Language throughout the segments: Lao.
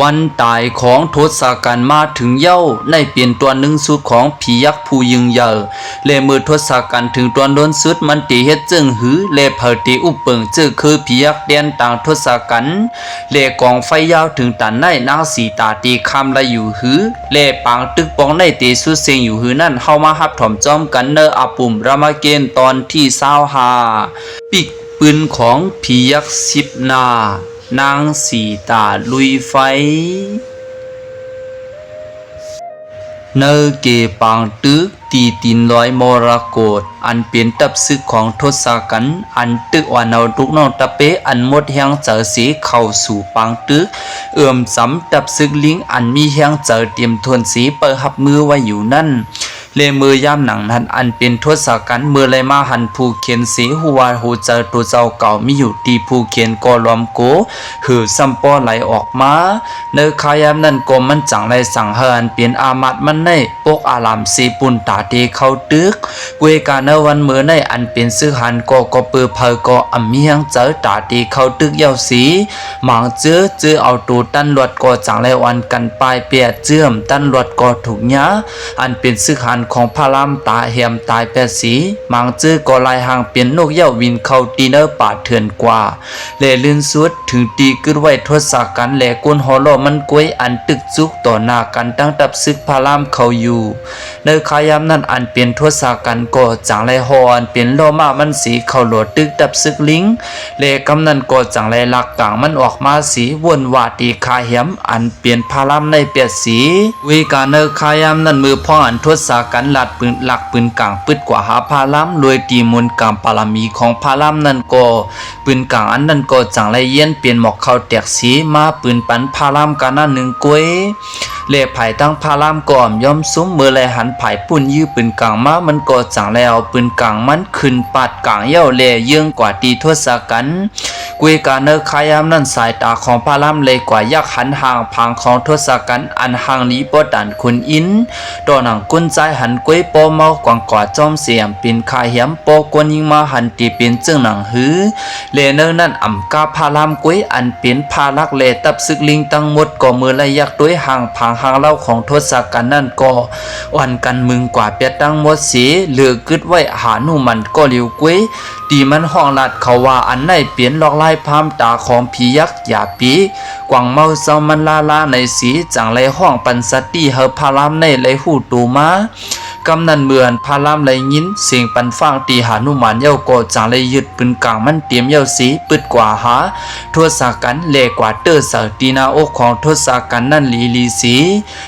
ວັນຕາຍຂອງທົດສະກັນມາເຖິງເຍົາ ໃນເປັນຕອນໜຶ່ງສຸດຂອງຜີຍັກຜູ້ຍິ່ງໃຫຍ່ ແລະ ເມື່ອທົດສະກັນເຖິງຕອນໂດນສຸດ ມັນເຕເຮັດເຊິ່ງຫື ແລະ ເຜີເຕອຸບເປິງເຈີຄືຜີຍັກແດນຕາງທົດສະກັນ ແລະ ກອງໄຟຍາວເຖິງຕັນໃນນາງສີຕາເຕຄາມໄດ້ຢູ່ຫື ແລະ ປາງຕຶກປ່ອງໃນເຕສຸດເສັງຢູ່ຫືນັ້ນ ເຮົາມາຮັບຖອມພ້ອມກັນໃນອາປຸມຣາມະເກນຕອນທີຊາວຫ້າ ປິກປືນຂອງຜີຍັກສິບໜ້າ ນາງສີຕາລຸຍໄຟ. ໃນເກປາງຕຶກ ທີ່ຕີນດອຍມໍລະກົດ ອັນເປັນທັບຊຶກຂອງທົດສະກັນ ອັນຕຶກອ່ອນເອົາລູກນ້ອງຕະເປ ອັນໝົດແຮງໃຈເສ ເຂົ້າສູ່ປາງຕຶກ ເອື້ອມສຳທັບຊຶກລິງ ອັນມີແຮງໃຈເຕັມທົນເສ ໄປຮັບມືໄວ້ຢູ່ນັ້ນ ແລະ ເມື່ອຍາມໜັງນັ້ນ ອັນເປັນທົດສະກັນ ເມື່ອໄດ້ມາຫັນຜູ້ຂຽນເສ ຮູ້ວ່າຫົວໃຈໂຕເຈົ້າເກົ່າມີຢູ່ທີ່ຜູ້ຂຽນກໍລວມໂກ ເຫີຊ້ຳປໍໄຫຼອອກມາ. ໃນຄາຍາມນັ້ນກໍມັນຈັ່ງໄດ້ສັ່ງໃຫ້ອັນເປັນອາມາດມັນໃນປົກອາລາມເສປຸນຕາເຕເຂົ້າຕຶກ. ກວຍກາໃນວັນເມີໃນ ອັນເປັນຊຶກຫານກໍກໍເປີເຜີກໍອຳມີແຮງໃຈຕາເຕເຂົ້າຕຶກເຍົາເສ ມາງເຈີ ເຈີເອົາໂຕຕັນລວດກໍຈັ່ງໄດ້ອ່ອນກັນປາຍແປດ ເຈີມຕັນລວດກໍທຸກຍາ ອັນເປັນຊຶກຫານຂອງພະລາມຕາແຮມຕາຍແປດເສ ມາງເຈີກໍລາຍຮ່າງເປັນນົກເຍົາບິນເຂົ້າຕີໃນປ່າເຖື່ອນກວ່າ ແລະ ລື່ນສຸດ ເຖິງທີ່ຄິດໄວ້ ທົດສະກັນ ແລະ ຄົນຫໍ່ລໍ້ມັນກວຍ ອັນຕຶກຈຸກຕໍ່ໜ້າກັນຕັ້ງທັບຊຶກພະລາມເຂົາຢູ່. ໃນຄາຍາມນັ້ນ ອັນເປັນທົດສະກັນກໍຈັ່ງໄດ້ຫໍ່ອັນເປັນລໍ້ມ້າມັນເສ ເຂົ້າຫຼໍ່ຕຶກທັບຊຶກລິງ ແລະ ກຳນັ້ນກໍຈັ່ງໄດ້ລັກກາງມັນອອກມາເສ ວົນວ່າຕີຄາແຮມ ອັນ ເປັນພະລາມໃນແປດສີ. ເວກາໃນຄາຍາມນັ້ນ ເມື່ອພ້ອງອັນທົດສະກັນລັດປືນ ລັກປືນກາງປຶດກວ່າຫາພະລາມ ໂດຍທີ່ມົນກາງບາລະມີຂອງພະລາມນັ້ນກໍ ປືນກາງອັນນັ້ນກໍຈັ່ງໄດ້ຢຽນເປັນໝອກເຂົ້າແຕກສີ ມາປືນປັນພະລາມການນັ້ນໜຶ່ງກວຍ ແລະ ຝ່າຍທາງພະລາມກໍອຳຍອມຊຸມ ເມື່ອໄດ້ຫັນຝ່າຍປຸ້ນຢື້ປືນກາງມາ ມັນກໍຈັ່ງໄດ້ເອົາປືນກາງມັນຂຶ້ນປາດກາງເຍົາ ແລະ ເຢີ້ງກວ່າທີ່ທົດສະກັນ. ກວຍກາໃນຄາຍາມນັ້ນ ສາຍຕາຂອງພະລາມໄຫຼກວ່າ ຢາກຫັນຮ່າງຜາງຂອງທົດສະກັນ ອັນຮ່າງດີບໍ່ຕານຄົນອິນ ຕໍ່ໜັງກົ້ນຈາຍຫັນກວຍ ປໍເມົາກວ່າງກວ່າຈອມເສມເປັນຄາແຮມ ປໍກວນຍິງມາຫັນຕີເປັນເຈີໜັງຫື ແລະ ໃນນັ້ນອຳກາພະລາມກວຍ ອັນເປັນພະລັກ ແລະ ທັບຊຶກລິງທັງໝົດ ກໍເມື່ອໄດ້ຢາກໂຕຍຮ່າງຜາງຮ່າງເລົ່າຂອງທົດສະກັນນັ້ນ ກໍອ່ອນກັນມຶງກວ່າແປດທັງໝົດເສ ເລີກກຶດໄວ້ຫານຸມັນກໍຫຼຽວກວຍ ທີ່ມັນຮ້ອງລາດເຂົາວ່າ ອັນໃນເປັນລອກລາຍພາມຕາຂອງຜີຍັກຢາປີ ກວາງເມົາເຊົາມັນລາລາໃນສີ ຈັ່ງໄດ້ຮ້ອງປັນສະຕິໃຫ້ພະລາມໃນໄດ້ຮູ້ໂຕມາ. ກຳນັ້ນເມື່ອພະລາມໄດ້ຍິນສຽງປັນຟາງຕີຫານຸມານເຍົາ ກໍຈັ່ງໄດ້ຍຶດປືນກາງມັນເຕັມເຍົາສີ ປຶດກວ່າຫາທົດສະກັນ ແລະ ກວ່າເຕີໃສ່ທີ່ໜ້າອົກຂອງທົດສະກັນນັ້ນຫຼີໆສີ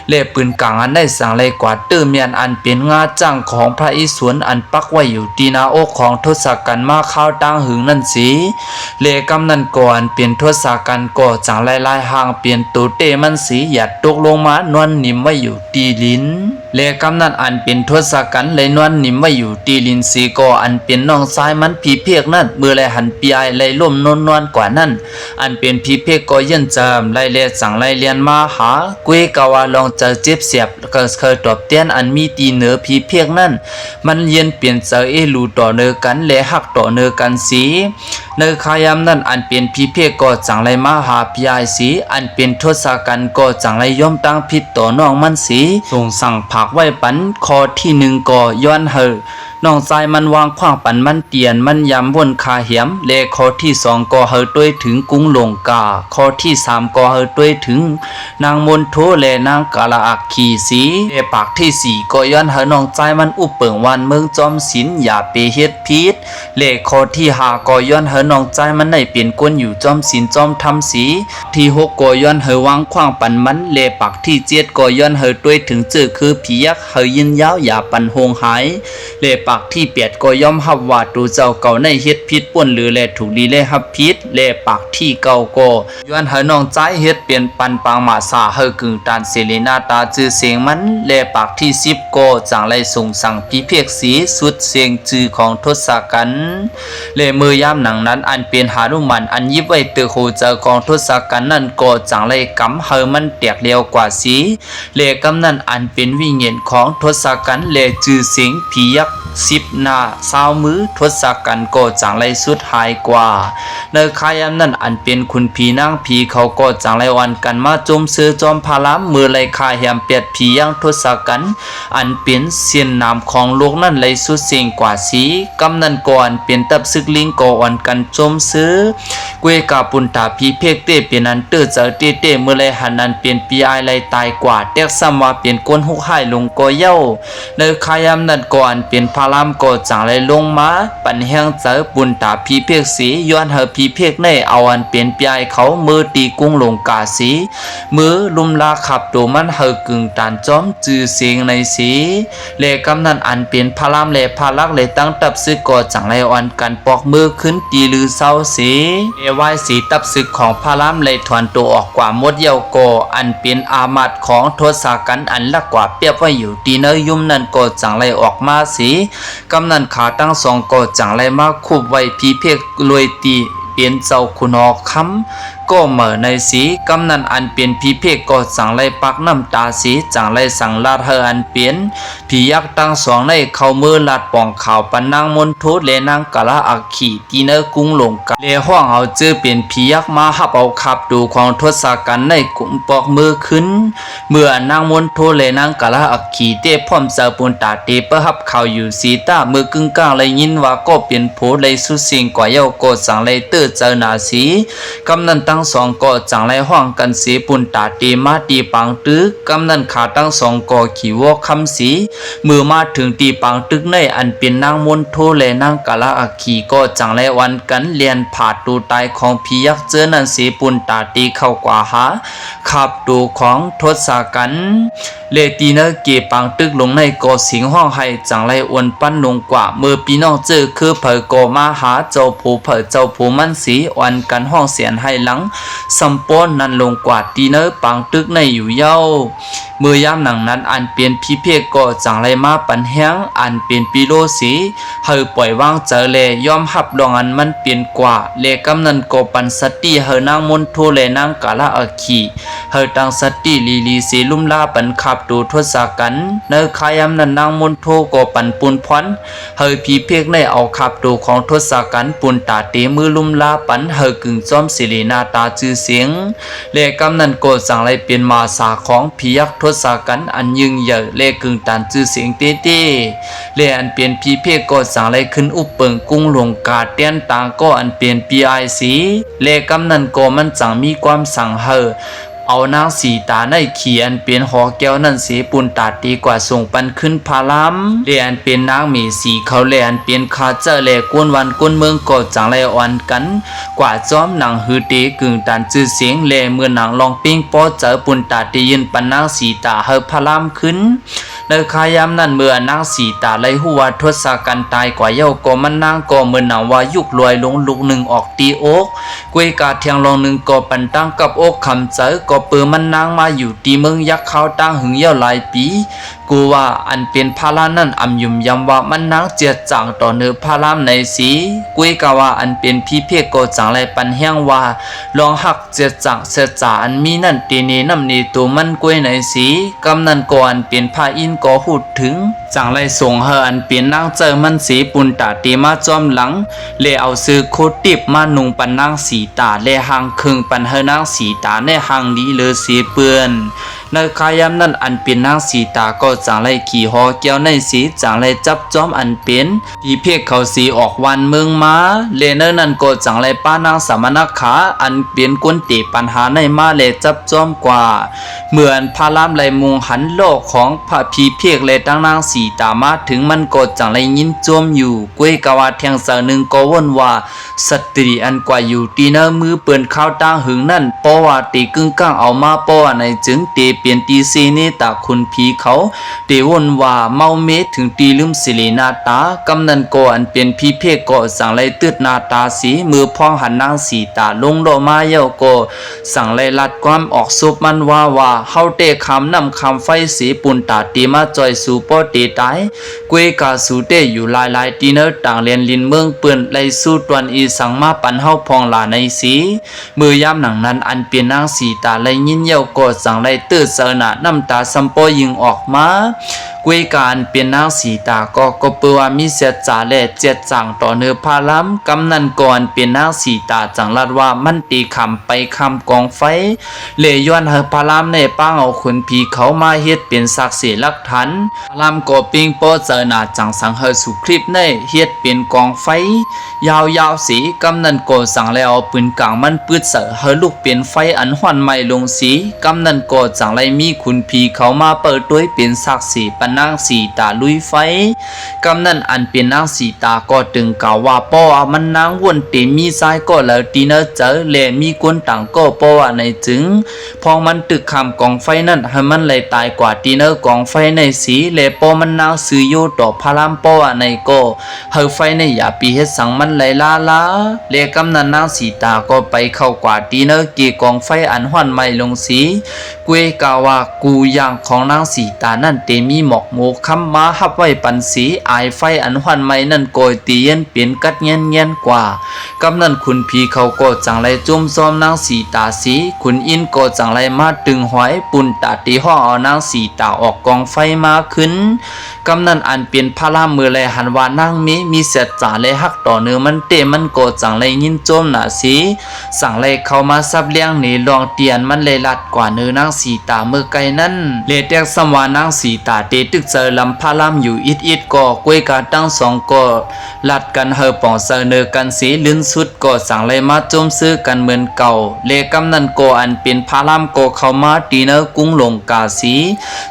ແລະ ປືນກາງອັນໃດສັ່ງໄລ່ກວາດເຕີແມ່ນອັນເປັນງາຊ້າງຂອງພະອິດສວນ ອັນປັກໄວ້ຢູ່ທີ່ໜ້າອົກຂອງທົດສະກັນມາຄາວຕ່າງຫຶງນັ້ນເສ ແລະ ກຳນັ້ນກໍອັນເປັນທົດສະກັນກໍຈັ່ງໄລ່ລາຍຮ່າງເປັນໂຕເຕ້ມັນເສ ຢາດຕົກລົງມານອນໜິມໄວ້ຢູ່ທີ່ດິນ ແລະ ກຳນັ້ນອັນເປັນທົດສະກັນໄດ້ນອນໜິມໄວ້ຢູ່ທີ່ດິນເສ ກໍອັນເປັນນ້ອງຊາຍມັນຜີເພກນັ້ນ ເມື່ອໄດ້ຫັນປີອ້າຍໄດ້ລົ້ມລົງນອນກວ່ານັ້ນ ອັນເປັນຜີເພກກໍຢ້ານຈຳໄດ້ ແລະ ຈັ່ງໄດ້ແລ່ນມາຫາ ເກວກາວ່າລອງເຈີເຈັບແສບ ກໍເຄີຍຕອບແທນອັນມີທີ່ເໜືອຜີເພກນັ້ນ ມັນເຢັນເປັນໃຈເອລູຕໍ່ເໜີກັນ ແລະ ຮັກຕໍ່ເໜີກັນເສ ໃນຄາຍາມນັ້ນ ອັນເປັນຜີເພກກໍຈັ່ງໄດ້ມາຫາພີ່ອ້າຍເສ ອັນເປັນທົດສະກັນກໍຈັ່ງໄດ້ຍອມຕາງຜິດຕໍ່ນ້ອງມັນເສ ສົ່ງສັ່ງຝາກໄວ້ປັນ ຂໍ້ທີໜຶ່ງກໍຍ້ອນໃຫ້ ນ້ອງຊາຍມັນວາງຂວ້າງປັນມັນຕຽນມັນຍາມວົນຄາແຮມ ແລະ ຂໍ້ທີສອງກໍໃຫ້ໂຕຍເຖິງກຸງລົງກາ ຂໍ້ທີສາມກໍໃຫ້ໂຕຍເຖິງນາງມົນໂທ ແລະ ນາງກາລະອັກຄີສີ ແລະ ປາກທີສີ່ກໍຍ້ອນໃຫ້ນ້ອງຊາຍມັນອຸບເປິງຫວ່ານເມືອງຈອມສິນ ຢ່າໄປເຮັດຜິດ ແລະ ຂໍ້ທີຫ້າກໍຍ້ອນໃຫ້ນ້ອງຊາຍມັນໄດ້ເປັນຄົນຢູ່ຈອມສິນຈອມທຳສີ ທີຫົກກໍຍ້ອນໃຫ້ວາງຂວ້າງປັນມັນ ແລະ ປາກທີເຈັດກໍຍ້ອນໃຫ້ໂຕຍເຖິງເຈີຄືຜີຍັກ ໃຫ້ຍືນຍາວຢ່າປັນໂຮງຫາຍ ແລະ ປາກທີແປດກໍຍອມຮັບວ່າໂຕເຈົ້າເກົ່າໃນເຮັດຜິດປົ້ນຫຼື ແລະ ຖືກດີໄດ້ຮັບຜິດ ແລະ ປາກທີເກົ້າກໍຍ້ອນໃຫ້ນ້ອງຊາຍເຮັດເປັນປັນປາງໝາສາໃຫ້ກຶງຕານເສເລນາຕາຊື່ສຽງມັນ ແລະ ປາກທີສິບກໍຈັ່ງໄດ້ສົ່ງສັ່ງພິເພກສີສຸດເສັງຈື່ຂອງທົດສະກັນ ແລະ ເມື່ອຍາມນັ້ນ ອັນເປັນຫະນຸມານອັນຫຍິບໄວ້ຕຶກຫົວໃຈຂອງທົດສະກັນນັ້ນ ກໍຈັ່ງໄດ້ກຳໃຫ້ມັນແຕກລຽວກວ່າເສຍ ແລະ ກຳນັ້ນອັນເປັນວິນຍານຂອງທົດສະກັນ ແລະ ຊື່ສຽງຜີຍັກສິບໜ້າຊາວມື ທົດສະກັນກໍຈັ່ງໄດ້ສູນຫາຍກວ່າ. ໃນຄາຍາມນັ້ນ ອັນເປັນຂຸນຜີນາງຜີເຂົາກໍຈັ່ງໄດ້ອ່ອນກັນມາຈົ່ມເຊີຈອມພະລາມ ເມື່ອໄດ້ຂ້າແຮມແປດຜີຍັກທົດສະກັນ ອັນເປັນເສັ້ນນາມຂອງໂລກນັ້ນໄດ້ສຸດເສັງກວ່າເສຍ. ກຳນັ້ນກໍອັນເປັນທັບຊຶກລິງກໍອ່ອນກັນຈົ່ມເຊີ ກວຍກາປຸນຕາຜີເພກເຕເປັນອັນເຕີໃຈເຕເຕ ເມື່ອໄດ້ຫັນອັນເປັນປີອາຍໄດ້ຕາຍກວ່າ ແຕກຊ້ຳວ່າເປັນຄົນຮຸກຮ້າຍລົງກໍເຍົາ. ໃນຄາຍາມນັ້ນກໍອັນເປັນພະລາມກໍຈັ່ງໄດ້ລົງມາປັນແຮງໃຈປຸນຕາຜີເພກເສ ຍ້ອນໃຫ້ຜີເພກໃນເອົາອັນເປັນປີອາຍເຂົາເມືອຕີກຸງລົງກາເສ ເມືອລຸມລາຂັບໂຕມັນໃຫ້ກຶງຕານຈອມ ຊື່ສຽງໃນເສ ແລະ ກຳນັ້ນອັນເປັນພະລາມ ແລະ ພະລັກ ແລະ ຕັ້ງທັບຊຶກກໍຈັ່ງໄດ້ອ່ອນກັນປອກເມືອຂຶ້ນທີ່ລືເຊົາເສ ແລະ ວາຍສີທັບຊຶກຂອງພະລາມໄດ້ຖອນໂຕອອກກວ່າໝົດແລ້ວ ກໍອັນເປັນອາມາດຂອງທົດສະກັນ ອັນລັກກວາດແປບໄວ້ຢູ່ທີ່ໃນຫຸ້ມນັ້ນກໍຈັ່ງໄດ້ອອກມາເສ ກຳນັ້ນຂາທັງສອງກໍຈັ່ງໄດ້ມາຄຸບໄວ້ຜີເພກລວຍຕີເປັນເຈົ້າຂຸນຫໍຄຳ ກໍເໝີໃນເສ ກຳນັ້ນອັນເປັນຜີເພກກໍຈັ່ງໄດ້ປັກນ້ຳຕາເສ ຈັ່ງໄດ້ສັ່ງລາດໃຫ້ອັນເປັນຜີຍັກທັງສອງໃນເຂົ້າເມືອລາດປ່ອງຂາວປັນນາງມົນໂທ ແລະ ນາງກາລະອັກຂີທີ່ໃນກຸງລົງກາ ແລະ ຮ້ອງເອົາເຈີເປັນຜີຍັກມາຮັບເອົາຄາບໂຕຂອງທົດສະກັນໃນກຸມປອກເມືອຂຶ້ນ. ເມື່ອນາງມົນໂທ ແລະ ນາງກາລະອັກຂີເຕພ້ອມຈາປຸນຕາເຕໄປຮັບຂ່າວຢູ່ສີຕາ ເມື່ອກຶ່ງກາງໄດ້ຍິນວ່າກໍເປັນໂພໄດ້ສຸດເສັງກວ່າແລ້ວ ກໍຈັ່ງໄດ້ເຕີໃຈໜ້າເສ ກຳນັ້ນທັງສອງກໍຈັ່ງໄດ້ຮ້ອງກັນເສ ປຸນຕາເຕມາທີ່ປາງຕຶກ ກຳນັ້ນຂາທັງສອງກໍຂີ່ວໍຄຳເສ ເມື່ອມາເຖິງທີ່ປາງຕຶກໃນ ອັນເປັນນາງມົນໂທ ແລະ ນາງກາລະອັກຂີກໍຈັ່ງໄດ້ອ່ອນກັນແລ່ນຜ່າໂຕຕາຍຂອງຜີຍັກເຈີນັ້ນເສ ປຸນຕາເຕເຂົ້າກວ່າຫາຄາບໂຕຂອງທົດສະກັນ ແລະ ທີ່ໃນເກປາງຕຶກລົງໃນກໍສຽງຮ້ອງໄຫ້ຈັ່ງໄດ້ໂອນປັນລົງກວ່າ ເມື່ອພີ່ນ້ອງເຈີຄືໃຜກໍມາຫາເຈົ້າໂພໃຜເຈົ້າໂພມັນເສ ອ່ອນກັນຮ້ອງສຽນໄຫ້ຫຼັງຊຳປ້ອນນັ້ນລົງກວ່າທີ່ໃນປາງຕຶກໃນຢູ່ເຍົາ. ເມື່ອຍາມນັ້ນ ອັນເປັນຜີເພກກໍຈັ່ງໄດ້ມາປັນແຮງ ອັນເປັນປີໂລເສ ໃຫ້ປ່ອຍວາງໃຈ ແລະ ຍອມຮັບລອງອັນມັນເປັນກວ່າ ແລະ ກຳນັ້ນກໍປັນສະຕິໃຫ້ນາງມົນໂທ ແລະ ນາງກາລະອັກຂີ ໃຫ້ຕັ້ງສະຕິລີໆເສ ລຸມລາປັນຄາບໂຕທົດສະກັນ. ໃນຄາຍາມນັ້ນ ນາງມົນໂທກໍປັນປຸນພອນ ໃຫ້ຜີເພກໃນເອົາຄາບໂຕຂອງທົດສະກັນ ປຸນຕາເຕມືລຸມລາປັນ ໃຫ້ກຶງຈອມສິລິໜ້າຕາຊື່ສຽງ ແລະ ກຳນັ້ນກໍຈັ່ງໄດ້ເປັນມາຊາຂອງຜີຍັກທົດສະກັນອັນຍິ່ງໃຫຍ່ ແລະ ກຶງຕານຊື່ສຽງເຕເຕ ແລະ ອັນເປັນຜີເພກກໍຈັ່ງໄດ້ຂຶ້ນອຸບເປິງກຸງລົງກາ ແຕ່ນຕ່າງກໍອັນເປັນປີອາຍເສ ແລະ ກຳນັ້ນກໍມັນຈັ່ງມີຄວາມສັ່ງໃຫ້ ເອົານາງສີຕາໃນຂີ່ອັນເປັນຫໍແກ້ວນັ້ນເສ ປຸນຕາເຕກວ່າສົ່ງປັນຄືນພະລາມ ແລະ ອັນເປັນນາງເມສີເຂົາ ແລະ ອັນເປັນຂ້າເຈົ້າ ແລະ ຄົນບ້ານຄົນເມືອງກໍຈັ່ງໄດ້ອ່ອນກັນກວ່າຈອມໜັງຫືເຕກຶງຕານຊື່ສຽງ ແລະ ເມື່ອນາງຮ້ອງເພງພໍໃຈ ປຸນຕາເຕຍື່ນປັນນາງສີຕາໃຫ້ພະລາມຄືນ. ໃນຄາຍາມນັ້ນ ເມື່ອນາງສີຕາໄດ້ຮູ້ວ່າທົດສະກັນຕາຍກວ່າແລ້ວ ກໍມັນນາງກໍເໝືອນໜັງວ່າຍຸກລອຍລົງລູກໜຶ່ງອອກ ຕີອົກ ກວຍກາແທງລອງໜຶ່ງກໍປັນຕັ້ງກັບອົກຄຳໃຈ ກໍເປີມັນນາງມາຢູ່ທີ່ເມືອງຍັກຄາວຕ່າງຫຶງຍາວຫຼາຍປີ ກູວ່າອັນເປັນພະລານນັ້ນອຳຍຸມຢຳວ່າມັນນາງຈຽດຈາງຕໍ່ເໜີພະລາມໃນເສ ກວຍກາວ່າອັນເປັນຜີເພກກໍຈັ່ງໄດ້ປັນແຮງວ່າລອງຮັກຈຽດຈາງເສດສາອັນມີນັ້ນເຕເນນ້ຳເນໂຕມັນກວຍໃນເສ ກຳນັ້ນກໍອັນເປັນພະອິນກໍຮູ້ເຖິງ ຈັ່ງໄດ້ສົ່ງໃຫ້ອັນເປັນນາງໃຈມັນເສ ປຸນຕາເຕມາຈອມຫຼັງ ແລະ ເອົາເສື້ອໂຄຕິບມານຸ່ງປັນນາງສີຕາ ແລະ ຫາງເຄິ່ງປັນໃຫ້ນາງສີຕາໃນຫາງດີເລີເສເປື້ອນ. ໃນຄາຍາມນັ້ນ ອັນເປັນນາງສີຕາກໍຈັ່ງໄດ້ຂີ່ຫໍແກ້ວໃນເສ ຈັ່ງໄດ້ຈັບຈອມອັນເປັນຜີເພກເຂົາເສອອກຫວ່ານເມືອງມາ ແລະ ໃນນັ້ນກໍຈັ່ງໄດ້ປະນາງສະມະນະຂາ ອັນເປັນຄົນເຕປັນຫາໃນມາ ແລະ ຈັບຈອມກວ່າ. ເມື່ອອັນພະລາມໄດ້ມຸງຫັນລໍ້ຂອງພະຜີເພກ ແລະ ທັງນາງສີຕາມາເຖິງ ມັນກໍຈັ່ງໄດ້ຍິນໂຈມຢູ່ ກວຍກາວ່າແທງໃຈໜຶ່ງກໍວົນວ່າ ສະຕຣີອັນກວາດຢູ່ທີ່ໃນມືເປີ້ນຄາວຕ່າງຫຶງນັ້ນ ເພາະວ່າເຕກຶ່ງກ້າງເອົາມາ ເພາະວ່າໃນຈຶ່ງເຕ ເປັນທີ່ເສເນຕາຂຸນຜີເຂົາ ເຕວົນວ່າເມົາເມເຖິງທີ່ລືມເສເລໜ້າຕາ. ກຳນັ້ນກໍອັນເປັນຜີເພກກໍຈັ່ງໄດ້ຕື່ນໜ້າຕາເສ ເມື່ອພອງຫັນນາງສີຕາລົງລໍ້ມາແລ້ວກໍ ຈັ່ງໄດ້ລັດຄວາມອອກສົບມັນວ່າ ວ່າເຮົາແຕ່ຂ້າມນ້ຳຂ້າມໄຟເສ ປຸນຕາເຕມາຊ່ອຍສູບໍ່ເຕຕາຍ ກວຍກາສູແຕ່ຢູ່ຫຼາຍໆ ທີ່ເນີຕ່າງແດນລິນເມືອງເປີ້ນ ໄດ້ສູ້ຕ່ວນອີ່ສັງມາປັນເຮົາພ້ອງຫຼາໃນເສ. ເມື່ອຍາມໜັງນັ້ນ ອັນເປັນນາງສີຕາໄດ້ຍິນແລ້ວກໍຈັ່ງໄດ້ເຕີດໃສ່ໜ້າ ນ້ຳຕາຊ່ຳປໍຍິງອອກມາ. ກວຍກາອັນເປັນນາງສີຕາກໍ ກໍເປີວ່າມີສັດຈາ ແລະ ແຈດຈາງຕໍ່ເນີພະລາມ. ກຳນັ້ນກໍອັນເປັນນາງສີຕາຈັ່ງລັດວ່າມັນເຕຂ້າມໄປຂ້າມກອງໄຟ ແລະ ຍ້ອນໃຫ້ພະລາມໄດ້ປາງເອົາຂຸນຜີເຂົາມາເຮັດເປັນສາກເສຫຼັກຖານ. ພະລາມກໍເປັ່ງພໍໃຈໜ້າຈັ່ງສັ່ງໃຫ້ສຸຄຣິບໄດ້ເຮັດເປັນກອງໄຟ ຍາວໆເສ ກຳນັ້ນກໍຈັ່ງໄດ້ເອົາປືນກາງມັນປືດໃສ່ ໃຫ້ລຸກເປັນໄຟອັນຮ້ອນໄໝ້ລົງເສ. ກຳນັ້ນກໍຈັ່ງໄດ້ມີຂຸນຜີເຂົາມາເປີດໂຕຍເປັນສາກເສປະນາງສີຕາລຸຍໄຟ. ກຳນັ້ນອັນເປັນນາງສີຕາກໍຕຶງກ່າວວ່າ ເພາະວ່າມັນນາງວົນເຕມີຊາຍກໍແລ້ວທີ່ເນີໃຈ ແລະ ມີຄົນຕ່າງກໍເພາະວ່າໃນຈຶ່ງ ພອງມັນຕຶກຂ້າມກອງໄຟນັ້ນ ໃຫ້ມັນໄດ້ຕາຍກວ່າທີ່ເນີກອງໄຟໃນເສ ແລະ ເພາະມັນນາງຊື່ໂຍຕໍ່ພະລາມເພາະວ່າໃນກໍ ໃຫ້ໄຟໃນຢ່າໄປເຮັດສັງມັນໄດ້ລາລາ ແລະ ກຳນັ້ນນາງສີຕາກໍໄປເຂົ້າກວ່າທີ່ເນີເກກອງໄຟອັນຮ້ອນໄໝ້ລົງເສ. ກວຍກາວ່າກູ່ຢ່າງຂອງນາງສີຕານັ້ນເຕມີໝອກໂມຄຳມາຮັບໄວ້ປັນເສ ອາຍໄຟອັນຮ້ອນໄໝ້ນັ້ນກໍເຕເຢັນເປັນກັດແງນໆກວ່າ. ກຳນັ້ນຂຸນຜີເຂົາກໍຈັ່ງໄດ້ຈົ່ມຊອມນາງສີຕາເສ ຂຸນອິນກໍຈັ່ງໄດ້ມາຕຶງຫອຍ ປຸນຕາເຕຮ້ອງເອົານາງສີຕາອອກກອງໄຟມາຄືນ. ກຳນັ້ນອັນເປັນພະລາມເມື່ອໄດ້ຫັນວ່ານາງເມມີສັດຈາ ແລະ ຮັກຕໍ່ເນີມັນເຕ ມັນກໍຈັ່ງໄດ້ຍິນໂຈມໜ້າເສ ຈັ່ງໄດ້ເຂົ້າມາສັບລຽງໃນລອງຕຽນມັນໄດ້ລັດກວ່າເນີນາງສີຕາເມື່ອໄກນັ້ນ ແລະ ແຕ່ຊ້ຳວ່ານາງສີຕາເຕຕຶກໃຈລຳພະລາມຢູ່ອິດໆກໍ ກວຍກາທັງສອງກໍລັດກັນໃຫ້ປອງໃຈເນີກັນເສ ລື່ນສຸດ ກໍຈັ່ງໄດ້ມາຈົ່ມຊື່ກັນເໝືອນເກົ່າ ແລະ ກຳນັ້ນກໍອັນເປັນພະລາມກໍເຂົ້າມາທີ່ເນີກຸງລົງກາເສ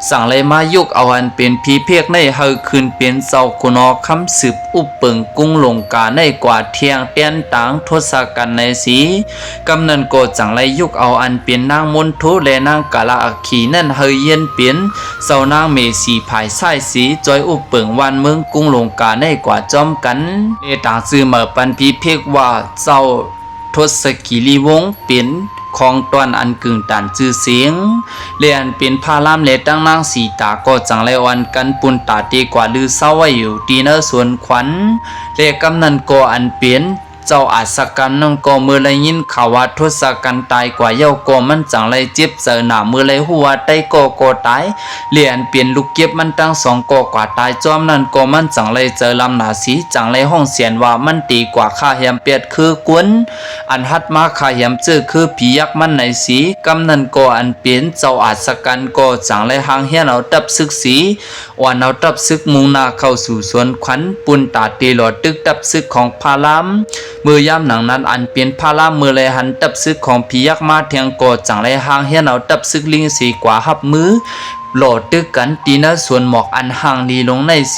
ຈັ່ງໄດ້ມາຍົກເອົາອັນເປັນຜີເພກໃນໃຫ້ຂຶ້ນເປັນເຈົ້າຂຸນຫໍຄຳ ສືບອຸບເປິງກຸງລົງກາໃນກວ່າທ່ຽງແຕ່ນຕາງທົດສະກັນໃນເສ. ກຳນັ້ນກໍຈັ່ງໄດ້ຍົກເອົາອັນເປັນນາງມົນໂທ ແລະ ນາງກາລະອັກຂີນັ້ນໃຫ້ຢ້ຽນເປັນເຈົ້ານາງເມສີຝ່າຍຊາຍເສ ຈ່ອຍອຸບເປິງຫວ່ານເມືອງກຸງລົງກາໃນກວ່າພ້ອມກັນ ແລະ ຕາງຊື່ໝາຍປັນຜີເພກວ່າເຈົ້າ ທົດສະກີລີວົງ ເປັນຂອງຕອນອັນກຶ່ງຕານຊື່ສຽງ ແລະ ອັນເປັນພະລາມ ແລະ ທັງນາງສີຕາກໍຈັ່ງໄດ້ອ່ອນກັນປຸນຕາເຕກວ່າລືເຊົາໄວ້ຢູ່ທີ່ເນີສວນຂວັນ ແລະ ກຳນັ້ນກໍອັນເປັນເຈົ້າອາສະກັນນັ້ນກໍເມື່ອໄດ້ຍິນຂ່າວວ່າທົດສະກັນຕາຍກວ່າແລ້ວກໍມັນຈັ່ງໄດ້ເຈັບໃຈໜ້າ ເມື່ອໄດ້ຮູ້ວ່າໄຕກໍກໍຕາຍ ແລະ ອັນເປັນລູກເກັບມັນທັງສອງກໍກວ່າຕາຍພ້ອມນັ້ນກໍມັນຈັ່ງໄດ້ໃຈລຳໜ້າເສ ຈັ່ງໄດ້ຮ້ອງສຽນວ່າມັນເຕກວ່າຂ້າແຮມແປດຄືຄົນ ອັນຫັດມາຂ້າແຮມເຈີຄືຜີຍັກມັນໃນເສ. ກຳນັ້ນກໍອັນເປັນເຈົ້າອາສະກັນກໍຈັ່ງໄດ້ຮ່າງແຮນເອົາທັບຊຶກເສ ອ່ອນເອົາທັບຊຶກມຸ່ງໜ້າເຂົ້າສູ່ສວນຂວັນ ປຸນຕາເຕຫຼໍ່ຕຶກທັບຊຶກຂອງພະລາມ. ເມື່ອຍາມໜັງນັ້ນ ອັນເປັນພະລາມເມື່ອໄດ້ຫັນທັບຊຶກຂອງຜີຍັກມາແທງກໍຈັ່ງໄດ້ຮ່າງແຮນເອົາທັບຊຶກລິງເສກວ່າຮັບມື ຫຼໍ່ຕຶກກັນທີ່ໜ້າສວນໝອກອັນຫ່າງຫຼີລົງໃນເສ.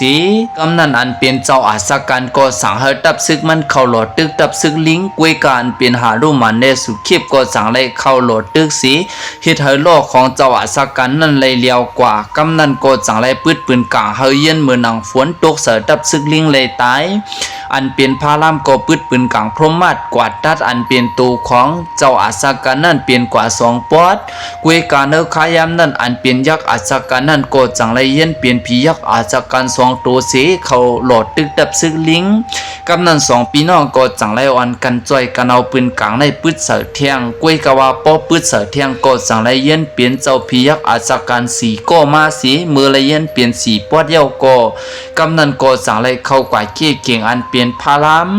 ກຳນັ້ນອັນເປັນເຈົ້າອາສະກັນກໍສັ່ງໃຫ້ທັບຊຶກມັນເຂົ້າຫຼໍ່ຕຶກທັບຊຶກລິງ ກວຍກາອັນເປັນຫາລຸມມານແລະສຸເຂບກໍສັ່ງໄດ້ເຂົ້າຫຼໍ່ຕຶກເສ ເຮັດໃຫ້ຫຼໍ່ຂອງເຈົ້າອາສະກັນນັ້ນໄດ້ລຽວກວ່າ. ກຳນັ້ນກໍຈັ່ງໄດ້ປຶດປືນກາງໃຫ້ຢ້ຽນເໝືອນໜັງຝົນຕົກໃສ່ທັບຊຶກລິງໄດ້ຕາຍ. ອັນເປັນພະລາມກໍປຶດປືນກາງໂພມມາດກວາດຕັດອັນເປັນໂຕຂອງເຈົ້າອາສະກັນນັ້ນເປັນກວ່າສອງປອດ. ກວຍກາເນີຄາຍາມນັ້ນ ອັນເປັນຍັກອາສະກັນນັ້ນກໍຈັ່ງໄດ້ຢ້ຽນເປັນຜີຍັກອາສະກັນສອງໂຕເສ ເຂົ້າຫຼໍ່ຕຶກທັບຊຶກລິງ. ກຳນັ້ນສອງພີ່ນ້ອງກໍຈັ່ງໄດ້ອ່ອນກັນຊ່ອຍກັນເອົາປືນກາງໃນປຶດໃສ່ແທງ. ກວຍກາວ່າພໍປຶດໃສ່ແທງກໍຈັ່ງໄດ້ຢ້ຽນເປັນເຈົ້າຜີຍັກອາສະກັນສີ່ກໍມາເສ ເມື່ອໄດ້ຢ້ຽນເປັນສີ່ປອດແລ້ວກໍ ກຳນັ້ນກໍຈັ່ງໄດ້ເຂົ້າກວາດເຄກເກັ່ງອັນເປັນພະລາມ.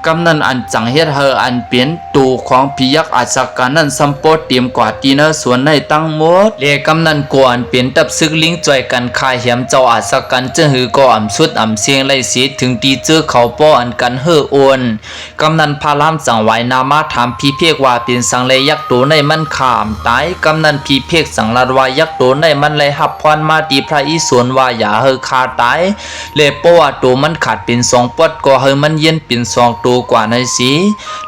ກຳນັ້ນອັນຈັ່ງເຮັດໃຫ້ອັນເປັນໂຕຂອງຜີຍັກອາສະກັນນັ້ນຊ່ຳໂປດເຕັມກວ່າທີ່ເນີສວນໃນທັງໝົດ ແລະ ກຳນັ້ນກໍອັນເປັນທັບຊຶກລິງຊ່ອຍກັນຂ້າແຮມເຈົ້າອາສະກັນ ຈຶ່ງຫືກໍອຳຊຸດອຳເຊງໄດ້ເສ ເຖິງທີ່ເຈີເຂົາປ້ອນກັນເຮີໂອນ. ກຳນັ້ນພະລາມຈັ່ງຫວາຍໜ້າມາຖາມຜີເພກວ່າເປັນສັງແລຍັກໂຕໃນມັນຂ້າອຳຕາຍ. ກຳນັ້ນຜີເພກຈັ່ງລັດວ່າຍັກໂຕໃນມັນໄດ້ຮັບພອນມາທີ່ພະອິສົນວ່າຢ່າໃຫ້ຂ້າຕາຍ ແລະ ເພາະວ່າໂຕມັນຂາດເປັນສອງປອດກໍໃຫ້ມັນຢ້ຽນເປັນສອງໂຕ ກວ່າໃນສີ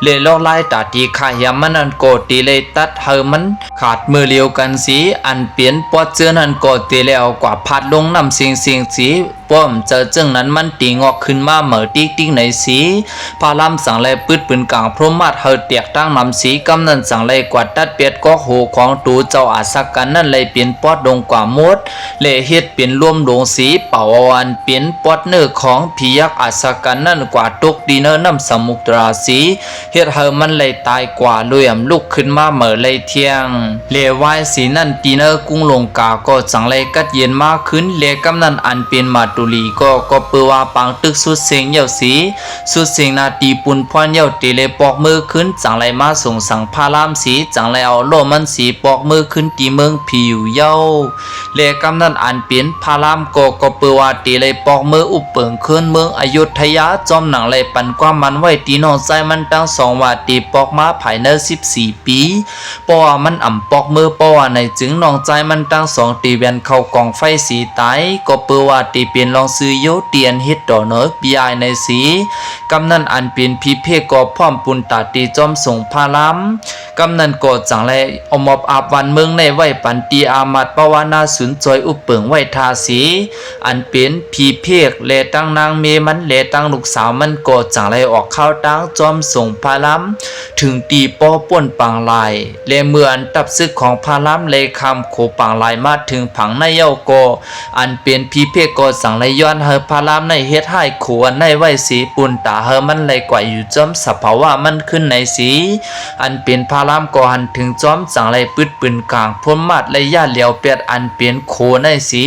ແລະ ລວດລາຍຕາທີ່ຂ້າແຮມມັນນັ້ນກໍເຕໄດ້ຕັດໃຫ້ມັນຂາດເໝີດລຽວກັນສີ ອັນເປັນປອດເຈີນັ້ນກໍເຕໄດ້ເອົາກວາດພາດລົງນ້ຳເຊັງໆສີ ປ້ອມເຈີເຈີງນັ້ນມັນເຕງອກຂຶ້ນມາໃໝ່ຕິກໆໃນສີ ພະລາມຈັ່ງໄດ້ປຶດປືນກາງໂພຣມາດໃຫ້ແຕກທັງນຳສີ ກຳນັ້ນຈັ່ງໄດ້ກວາດຕັດແປດກອກໂຫຂອງໂຕເຈົ້າອາຊະກັນນັ້ນໄດ້ເປັນປອດລົງກວ່າໝົດ ແລະ ເຮັດເປັນລວມລົງສີ ເປົ່າເອົາອັນເປັນປອດເນື້ອຂອງຜີຍັກອາຊະກັນນັ້ນກວາດຕົກທີ່ໃນນ້ຳສະໝຸດຕະລາສີ ເຮັດໃຫ້ມັນໄດ້ຕາຍກວ່າ ແລະ ບໍ່ລຸກຂຶ້ນມາໃໝ່ໄດ້ທຽງ ແລະ ວາຍສີນັ້ນ ທີ່ໃນກຸງລົງກາກໍຈັ່ງໄດ້ກັດເຢັນມາຂຶ້ນ ແລະ ກຳນັ້ນອັນເປັນມາຕຸລີກໍ ກໍເປີວ່າປາງຕຶກສຸດເສັງແລ້ວສີ ສຸດເສັງນາຕີປຸນພວນແລ້ວ ເຕໄດ້ປອກມືຂຶ້ນ ຈັ່ງໄດ້ມາສົ່ງສັງພະລາມສີ ຈັ່ງໄດ້ເອົາລໍ້ມັນສີປອກມືຂຶ້ນທີ່ເມືອງຜີຢູ່ເຍົາ ແລະ ກຳນັ້ນອັນເປັນພະລາມກໍ ກໍເປີວ່າເຕໄດ້ປອກມືອຸບເປິງຄືນເມືອງອະຍຸດທະຍາ ຈອມໜັງໄດ້ປັນຄວາມໝັ້ນໄວ້ທີ່ນ້ອງຊາຍມັນທັງສອງວ່າ ເຕປອກມາພາຍໃນສິບສີ່ປີ ເພາະວ່າມັນອຳປອກມື ເພາະວ່າໃນຈຶ່ງນ້ອງຊາຍມັນທັງສອງເຕແວ່ນເຂົ້າກອງໄຟສີຕາຍ ກໍເປີວ່າເຕເປັນລອງຊື່ໂຍ ທີ່ອັນເຮັດຕໍ່ໜ້ອຍປີອາຍໃນສີ ກຳນັ້ນອັນເປັນຜີເພກກໍພ້ອມປຸນຕາເຕຈອມສົ່ງພະລາມ ກຳນັ້ນກໍຈັ່ງໄດ້ເອົາມອບອາບວັນເມືອງໃນໄວ້ປັນທີ່ອາມາດປະວານາສູນ ຊ່ອຍອຸບເປິງໄວ້ທ່າສີ ອັນເປັນຜີເພກ ແລະ ທັງນາງເມມັນ ແລະ ທັງລູກສາວມັນກໍຈັ່ງໄດ້ອອກຂ່າວທາງຈອມສົ່ງພະລາມ ເຖິງທີ່ປໍໂພນປາງລາຍ ແລະ ເມື່ອອັນທັບຊຶກຂອງພະລາມໄດ້ຂ້າມໂຂງປາງລາຍມາເຖິງຝັ່ງໃນແລ້ວກໍ ອັນເປັນຜີເພກກໍຈັ່ງໄດ້ຍ້ອນໃຫ້ພະລາມໃນເຮັດຮ້າຍໂຂອັນໃນໄວ້ສີ ປຸນຕາໃຫ້ມັນໄດ້ກວາດຢູ່ຈອມສະພາວະມັນຄືນໃນສີ ອັນເປັນພະລາມກໍຫັນເຖິງຈອມ ຈັ່ງໄດ້ປຶດປືນກາງໂພຣມາດໄລຍະລຽວແປດ ອັນເປັນໂຂໃນສີ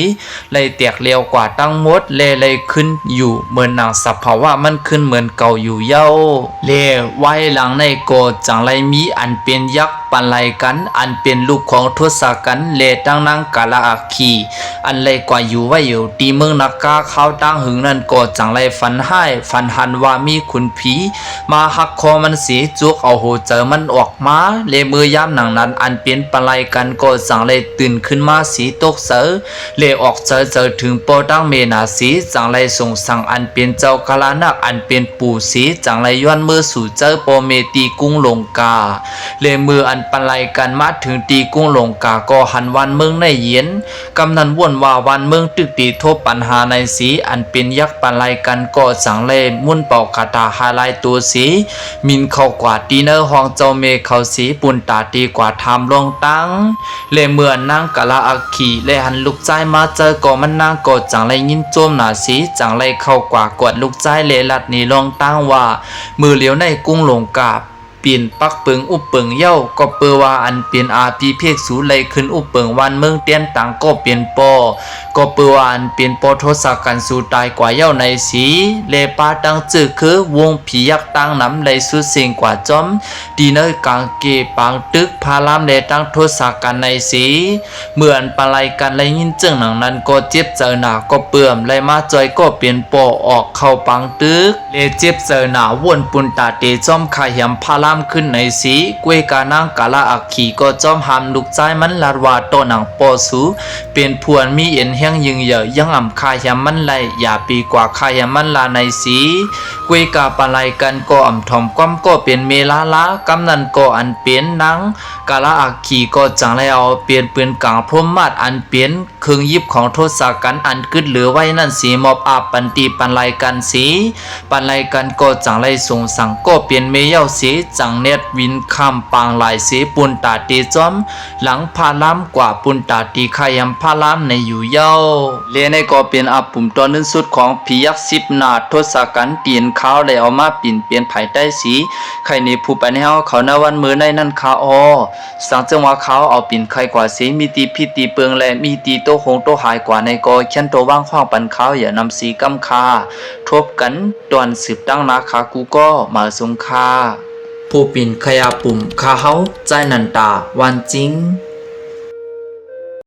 ໄດ້ແຕກລຽວກວ່າທັງໝົດ ແລະ ໄດ້ຂຶ້ນຢູ່ເໝືອນໜັງສະພາວະມັນຄືນເໝືອນເກົ່າຢູ່ເຍົາ ແລະ ວາຍຫຼັງໃນກໍຈັ່ງໄດ້ມີອັນເປັນຍັກ ປັນລາຍກັນ ອັນເປັນລູກຂອງທົດສະກັນ ແລະ ທັງນາງກາລະອັກຄີ ອັນໄດ້ກວາດຢູ່ໄວ້ຢູ່ທີ່ເມືອງນາກາ ຄາວຕ່າງຫຶງນັ້ນກໍຈັ່ງໄດ້ຝັນຮ້າຍ ຝັນຫັນວ່າມີຂຸນຜີມາຫັກຄໍມັນສີ ຈວກເອົາຫົວໃຈມັນອອກມາ ແລະ ເມື່ອຍາມໜັງນັ້ນ ອັນເປັນປັນລາຍກັນກໍຈັ່ງໄດ້ຕື່ນຂຶ້ນມາສີຕົກໃຈ ແລະ ອອກໃຈໃຈເຖິງພໍ່ທັງແມ່ນາສີ ຈັ່ງໄດ້ສົ່ງສັງອັນເປັນເຈົ້າກາລະນາກ ອັນເປັນປູ່ສີ ຈັ່ງໄດ້ຍ້ອນເມືອສູ່ໃຈພໍ່ແມ່ທີ່ກຸງລົງກາ ແລະ ເມື່ອອັນປັນລາຍກັນມາເຖິງທີ່ກຸງລົງກາ ກໍຫັນບ້ານເມືອງໃນເຢັນ ກຳນັ້ນວົນວ່າບ້ານເມືອງຕຶກເຕໂທບປັນຫາໃນສີ ອັນເປັນຍັກປັນລາຍກັນກໍຈັ່ງໄດ້ມົນເປົ່າຄາຖາຫາຫຼາຍໂຕສີ ມິນເຂົ້າກວ່າທີ່ໃນຫ້ອງເຈົ້າແມ່ເຂົາສີ ປຸນຕາເຕກວ່າຖາມລອງຕັ້ງ ແລະ ເມື່ອນາງກາລະອັກຄີ ແລະ ຫັນລູກຊາຍມາເຈີກໍມັນນາງກໍຈັ່ງໄດ້ຍິນໂຈມໜ້າສີ ຈັ່ງໄດ້ເຂົ້າກວ່າກອດລູກຊາຍ ແລະ ລັດໜີລອງຕັ້ງວ່າ ມື້ຫຼຽວໃນກຸງລົງກາ ປິ່ນປັກເປິງອຸບເປິງເຍົາ ກໍເປີວ່າອັນເປັນອາພິເພກສູໄລ່ຂຶ້ນອຸບເປິງບ້ານເມືອງແຕ່ນຕັງກໍເປັນປໍ ກໍເປີວ່າອັນເປັນປໍທົດສະກັນສູຕາຍກວ່າເຍົາໃນສີ ແລະ ປາຕັ້ງຊື່ຄືວົງຜີຍັກຕັ້ງນຳໄດ້ສຸດເສັງກວ່າຈອມ ທີ່ໃນກາງເກປາງຕຶກພະລາມ ແລະ ທັງທົດສະກັນໃນສີ ເມື່ອອັນປາໄລກັນໄດ້ຍິນເຈີງໜັງນັ້ນກໍເຈັບໃຈໜ້າ ກໍເປີມໄລ່ມາຈ່ອຍກໍເປັນປໍອອກເຂົ້າປາງຕຶກ ແລະ ເຈັບໃຈໜ້າວົນປຸນຕາເຕຈອມຂ້າແຮມພະລາມຂຶ້ນໃນສີ ກວຍການາງກາລະອັກຄີກໍຈອມຫ້າມລູກຊາຍມັນລັດວ່າ ໂຕະໜັງປໍສູ ເປັນຜູ້ອັນມີເອັນແຮງຍິ່ງໃຫຍ່ ຍັງອຳຂ້າແຮມມັນໄດ້ ຢ່າໄປກວ່າຂ້າແຮມມັນລະໃນສີ ກວຍກາປາໄລກັນກໍອຳຖ່ອມຄວາມກໍເປັນເມລາລາ ກຳນັ້ນກໍອັນເປັນນາງກາລະອັກຄີກໍຈັ່ງໄດ້ເອົາເປັນປືນກາງໂພຣມາດ ອັນເປັນເຄື່ອງຢິບຂອງທົດສະກັນ ອັນກຶດເຫຼືອໄວ້ນັ້ນສີ ມອບອາບປັນຕິປັນລາຍກັນສີ ປັນລາຍກັນກໍຈັ່ງໄດ້ສົ່ງສັງກໍເປັນເມເຍົາສີ ຈັ່ງແນດວິນຂ້າມປາງລາຍສີ ປຸນຕາເຕຈອມ ຫຼັງພະລາມກວ່າປຸນຕາທີ່ຂ້າແຮມພະລາມໃນຢູ່ເຍົາ ແລະ ໃນກໍເປັນອາປຸ່ມຕອນໜຶ່ງສຸດຂອງຜີຍັກສິບໜ້າທົດສະກັນ ທີ່ເຫັນຂ່າວໄດ້ເອົາມາປິ່ນເປັນພາຍໃຕ້ສີ ໄຂໃນຜູ້ປັນແຮງເຮົາເຂົາໃນວັນມື້ໃນນັ້ນຄະອໍ ສັງເຈີງວ່າຂ່າວເອົາປິ່ນໄຂກວ່າສີ ມີທີ່ຜິດທີ່ເປິງ ແລະ ມີທີ່ຕົກຫົງຕົກຫາຍກວ່າໃນກໍ ຂຽນໂຕວາງຂອງປັນຂ່າວຢ່ານຳສີກຳຄາ ທົບກັນຕອນສືບຕັ້ງໜ້າຄະ ກູ່ກໍ ມາຊົງຄະ ຜູ້ປິ່ນໄຂອາປຸ່ມ ຄະເຮົາ ໃຈນັນຕາ ວັນຈິງ.